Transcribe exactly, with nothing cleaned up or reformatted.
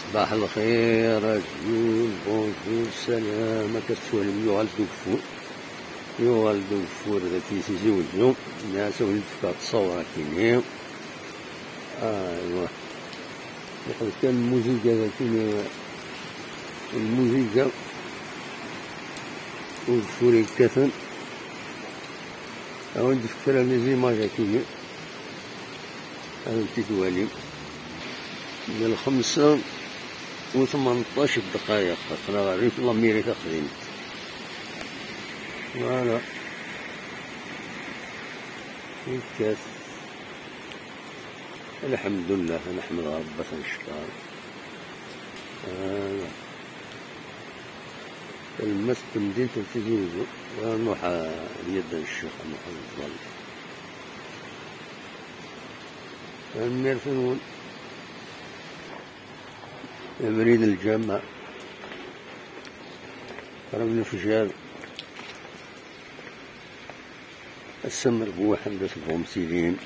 Ṣbaḥ lxir, azul, bonjour, salam, akka tettwalim yuɣal-d ugeffur. Yuɣal-d ugeffur d at Tizi Wezzu. Nniɣ-as ad wen-d-fkeɣ ttṣawṛa-kini. Aywa. Yeqbel kan lmuziga d akini, lmuziga, ugeffur yekkaten. Ad wen-d-fkeɣ kra n les images akini. Ad tent-id-twalim. D lxemsa u tmenṭac ddqayeq, aql-aɣ rrif lamiri taqdimt. Voilà. Yekkat. Lḥemdullah, ad neḥmed Ṛebbi, ad t-neckeṛ. Voilà. Talemmast n temdint n Tizi Wezzu. Ad nruḥ, ah, ad yaddan ccix, ad nruḥ ad nẓer. Tanemmirt-nwen. Abrid n lǧameɛ. Qrib nefjer. Ass-a merbuḥ, d ass n Bumsilin.